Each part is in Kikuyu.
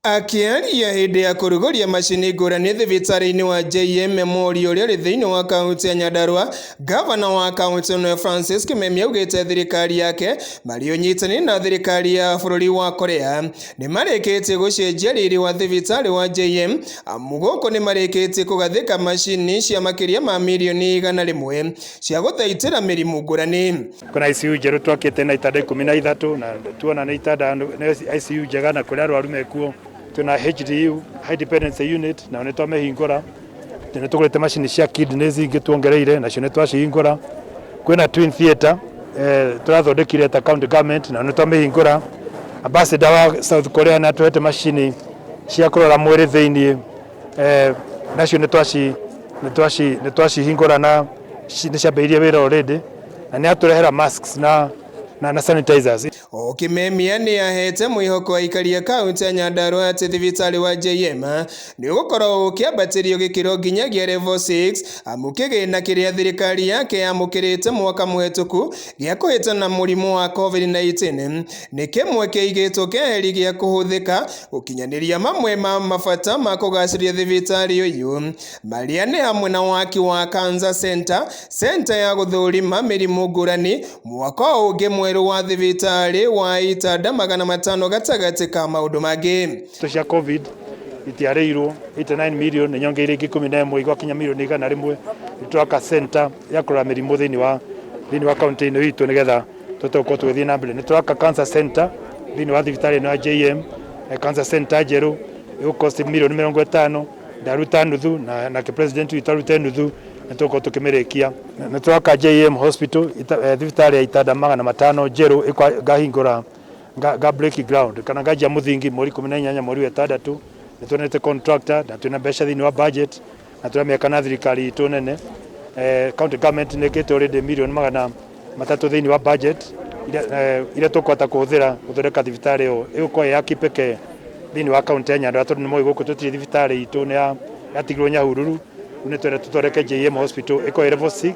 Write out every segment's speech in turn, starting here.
Akĩaria hĩndĩ ya kũrugũria macini ngũrani thibitarĩ-inĩ wa JM Memorial ũrĩa ũrĩ thĩinĩ wa kaunti ya Nyandarua, ngavana wa kaunti ĩno Francis Kimemia augĩte thirikari yake marĩ ũnyitanĩri na thirikari ya bũrũri wa Korea nĩ marĩkĩtie gũcenjia riri wa thibitarĩ wa JM amu gũkũ nĩ marĩkĩtie kũgathĩka macini cia makĩria ma mirioni 100 cia gũthaitĩra mĩrimũ ngũrani. Kwĩna ICU njerũ twakĩte na itanda 13 na tuona nĩ itanda nĩ ICU njega na kũrĩa arwaru mekuo. Twĩna HDU, High Dependency Unit, nayo nĩ twamĩhingũra. Nĩ tũgũrĩte macini cia kidneys ingĩ tuongereire nacio nĩ twacihingũra. Kwĩna twin theatre tũrathondekire ta county government nayo nĩ twamĩhingũra. Ambassador wa South Korea nĩ atũhete macini cia kũrora mwĩrĩ thĩiniĩ, nacio nĩ twacihingũra na nĩ ciambĩrĩirie wĩra already, na nĩ atũrehera masks na sanitizers. O Kimemia nĩ ahete mwĩhoko aikari a kaunti ya Nyandarua atĩ thibitarĩ wa JM nĩ ũgũkorwo ũkĩambatĩrio gĩkĩro nginyagia level 6 amu kĩgĩna kĩrĩa thirikari yake yamũkĩrĩte mwaka mũhetũku gĩa kũhĩtana mũrimũ wa COVID-19 nĩ kĩmwe kĩigĩtwo keheri gĩa kũhũthĩka gũkinyanĩria mamwe ma mabata ma kũgacĩria thibitarĩ ũyũ marĩa nĩ hamwe na waki wa Cancer Center, center ya gũthũrima mĩrimũ ngũrani, mwako ũngĩ mwerũ wa thibitarĩ wa itanda 500 gatagatĩ ka maũndũ mangĩ. Cia COVID itiarĩirwo 89 million, nĩ nyongeire ingĩ 11 igwakinya mirioni 100. Nĩ twaka center ya kũrora mĩrimũ thĩinĩ wa kaunti ĩno itũ nĩgetha tũhote gũkorwo tũgĩthiĩ na mbere. Nĩ twaka cancer center thĩinĩ wa thibitarĩ ĩno ya JM, cancer center njerũ ĩgũcost mirioni 50. Ndaruta nuthu na nake president witũ arute nuthu, nĩ tũgũkorwo tũkĩmĩrĩkia. Nĩ twaka JM Hospital, thibitarĩ ya itanda 500 njerũ, ngahingũra nga break ground kana nganjia mũthingi mweri 18 mweri wa ĩtandatũ. Nĩ tuonete contractor na twĩna mbeca thĩinĩ wa budget na tũramĩaka na thirikari itũ nene. County government nĩ ĩkĩte already mirioni 300 thĩinĩ wa budget iria tũkũhota kũhũthĩra gũthondeka thibitarĩ ĩyo. Ĩgũkorwo ĩ ya kipekee thĩinĩ wa kaunti ya Nyandarua tondũ nĩ mũĩ gũkũ tũtirĩ thibitarĩ itũ, nĩ yatigirwo Nyahururu. Rĩu nĩ twenda tũthondeke JM Hospital ĩkorwo ĩ level 6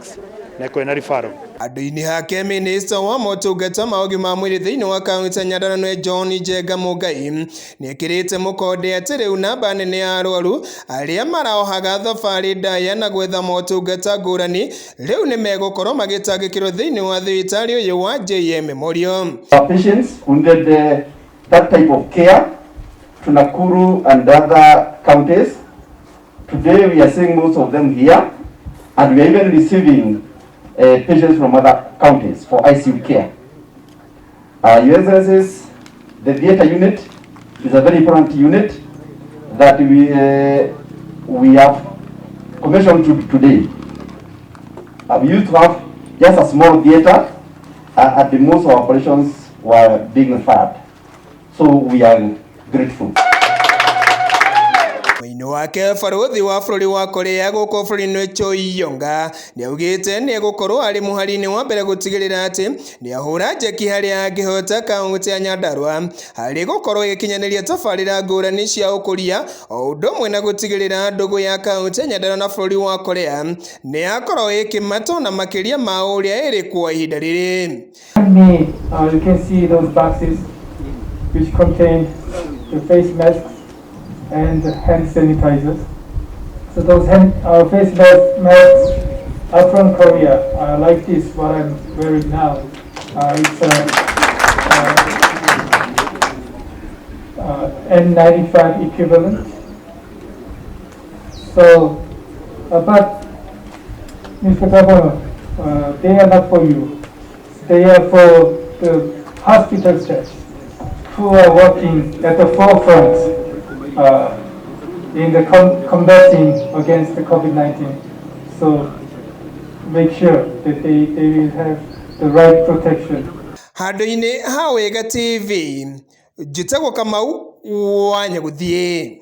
na ĩkorwo ĩna referral. Andũ-inĩ hake, minista wa motungata ma ũgima wa mwĩrĩ thĩinĩ wa kaunti ya Nyandarua nĩwe John Njenga Mũngai nĩekĩrĩte mũkonde atĩ rĩu namba nene ya arwaru arĩa maraohaga thabarĩ ndaya na gwetha motungata ngũrani rĩu nĩ megũkorwo magĩtangĩkĩrwo thĩinĩ wa thibitarĩ ũyũ wa JM Memorial. Our patients who needed that type of care to Nakuru and other counties. Today we are seeing most of them here, and we are even receiving patients from other counties for ICU care. Your Excellencies, the theater unit is a very important unit that we have commissioned to today. We used to have just a small theater, at the most of our operations were being referred. So we are grateful. Mwena wake, barũthi wa bũrũri wa Korea gũkũ bũrũri-inĩ Choi Yonga nĩaugĩte nĩegũkorwo arĩ mũhari-inĩ wa mbere gũtigĩrĩra atĩ nĩahũra njeki harĩa angĩhota kaunti ya Nyandarua harĩ gũkorwo ĩgĩkinyanĩria tabarĩra ngũrani cia ũkũria o ũndũ ũmwe na gũtigĩrĩra ndũgũ ya kaunti ya Nyandarua na bũrũri wa Korea nĩyakorwo ĩkĩmatwo na makĩria ma ũrĩa ĩrĩ kwa ihinda rĩrĩ. Me, you can see those boxes which contain the face masks and hand sanitizers. So those face masks are from Korea, like this, what I'm wearing now. It's a N95 equivalent. So, but Mr. Governor, they are not for you. They are for the hospital staff who are working at the forefront in the combating against the COVID-19. So make sure that they will have the right protection. Handũ-inĩ ha Wega TV, njĩtagwo Kamau wa Nyagũthiĩ.